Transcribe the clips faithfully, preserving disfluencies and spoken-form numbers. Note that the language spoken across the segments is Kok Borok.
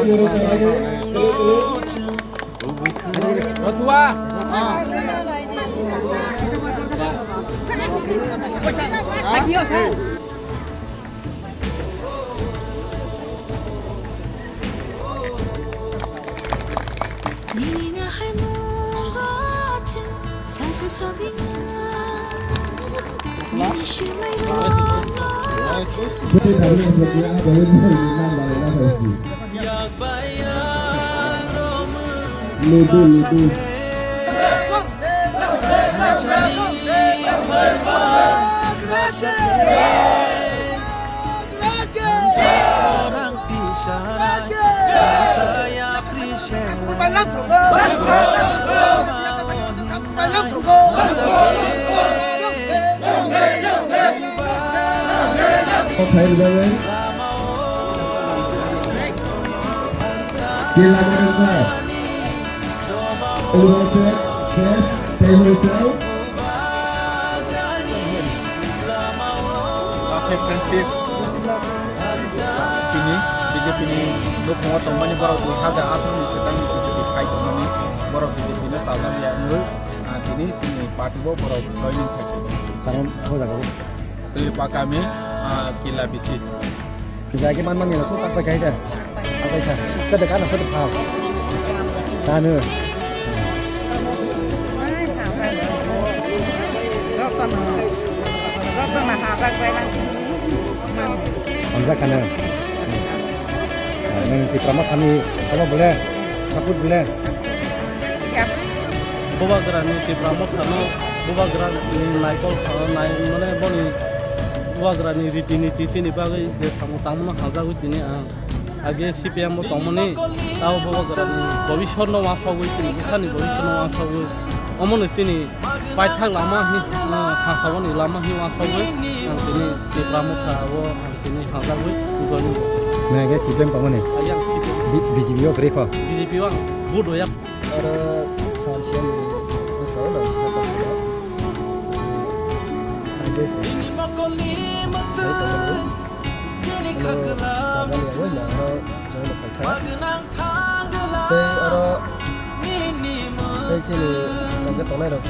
Lebu, lebu. Kila Morengkha. Overseas, yes, tei hoi sao. Bakhe Francis, tini B J P ni nukhungo tongmani borok dui hajar atharo ni swkang ni B J P phai tongmani borok B J P no chalnani wngwi, ah, tini chini party o borok joining khai tongmani. Karon o jaga o. Twi pa kami, ah, Kila bisi. Jagi man man ni lo, tak pai kai da. Tak pai ka. Ka da ka na, ka da pa. Ka na. Hamjak ka na. Nang Tipra Motha ni, abo bole, support bole. Bubagrani Tipra Mothano, Bubagrani naikol kha-, nai-, mane boni Bubagrani riti niti chini bagwi je samung tangmano hamjagwi tini ang age C P M o tongmani, tabo Bubagrani bobisotno uansugwi, chini bwsani bobisotno uansugwi, omono chini paithak lama hi, ah, khasaboni lama hi uansugwi ang tini Tipra Motha o ang tini hamjagwi join. Nang age C P M tongmani? Ayang C P M. B-, B J P o kwrwi kho? B J P o ang vote hoya. Oro sal siyam ni bwskango no kisa tongthokma. Age. Hai tongmani. Ano jaga ni abo na oro join no paikha. Tei oro tei chini loge tongnai rok bo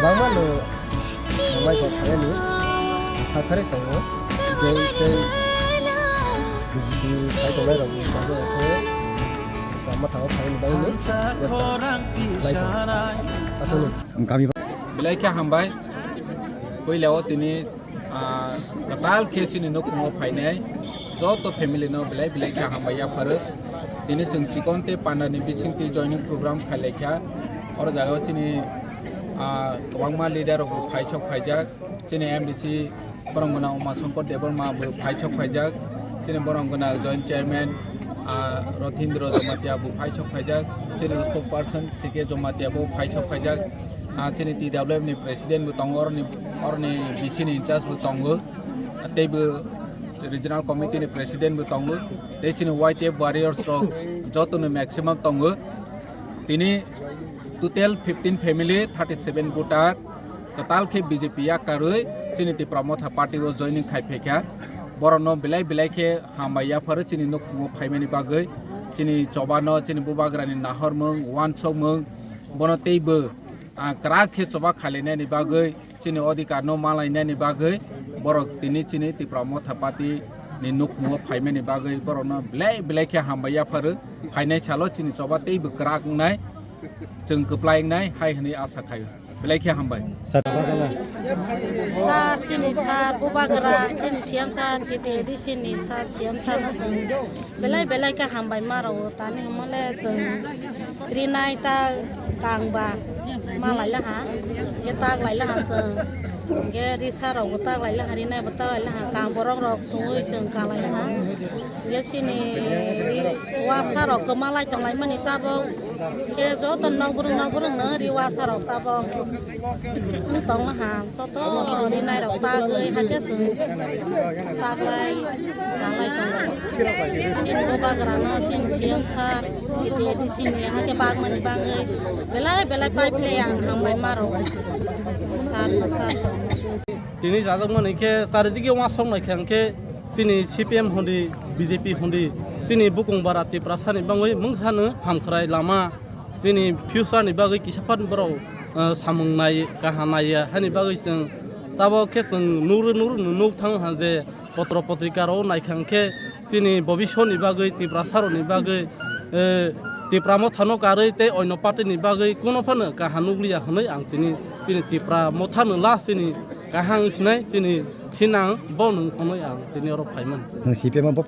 bangma no. Thanglai kok khainani satharwi tongo. Tei, tei B J P sai tongnai rok ni bagwi khe lama thango khainani bagwi no chesta lai tongo. Aswkno. Kami ba- Belai khe hambai. Puila o tini, ah, kwtal khe chini nukhungo phainai joto family no belai belai khe hambai yapharo. Tini chwng chikon tei panda ni bising twi joining program khailai kha. Oro jaga o chini, ah, kwbangma leader rok bo phaisok phaijak. Chini M D C borok gwnang Uma Shankar Debbarma bo phaisok phaijak. Chini borok gwnang Joint Chairman, ah, Rothindra Jamatia bo phaisok phaijak. Chini spokesperson C K Jamatia bo phaisok phaijak. Ah, chini T W F ni President bo tongo, oroni, oroni B C ni in charge bo tongo. Tei bo Regional Committee ni President bo tongo. Tei chini Y T F warriors rok joto no maximum tongo. Tini total fifteen family, thirty seven voter, kwtal khe B J P yakarwi chini Tipra Motha party o joining khai phaikha. Borokno belai belai khe hambai yapharo chini nukhungo phaimani bagwi, chini chobano, chini bubagrani nahormung, uansukmung, bono teibo, ah, kwrak khe choba khailainani bagwi. Chini odhikar no malainani bagwi borok tini chini Tipra Motha Party ni nukhungo phaimani bagwi borokno belai belai khe hambai yapharo. Phainai salo chini choba teibo kwrak wngnai, chwng kwplai wngnai hai hwnwi asa khaio. Belai khe hambai. Sir, chini sir, bubagra, chini C M sir, T T A D C ni sir, C M sir no chwng belai belai khe hambai ma rwo, tani hwnmale chwng rinai ta kang ba ma lai laha, hwnkhe tak lai laha chwng, hwnkhe risa rok bo tak lai laha, rinai bo tak lai laha, kang borok rok sungwi chwng kang lai laha, hwnkhe chini ri wasa rok kwma lai tong lai mani tabok, hwnkhe joto nokbrwng nokbrwng no ri wasa rok tabok wng tong laha. Joto rinai rok tagwi hakhe chwng taglai, taglai tongo. Chini bubagra no, chini C M sir, T T A D C ni hakhe bagmani bagwi belai belai pai phle ang hambai ma rok. Sir no sir. Tini chajakmani khe charidike uansuk nai khe, hwnkhe chini C P M hwndi, B J P hwndi, Chini bukung bara Tiprasani bangwi mungsano hamkhrai lama, chini future ni bagwi kisa phan borok, eh, samung nai, kaha naiya, hani bagwi chwng tabok khe chwng nuru nuru nuk thang ha je potro potrika rok naikha khe chini bobisho ni bagwi, Tiprasa rok ni bagwi, eh, Tipra Motha no karwi tei oino party ni bagwi kuno phano kaha nukliya hwnwi ang tini chini Tipra Motha no last chini kaham sinai chini thinang bo nung hwnwi ang tini oro phaimani. Nwng C P M bo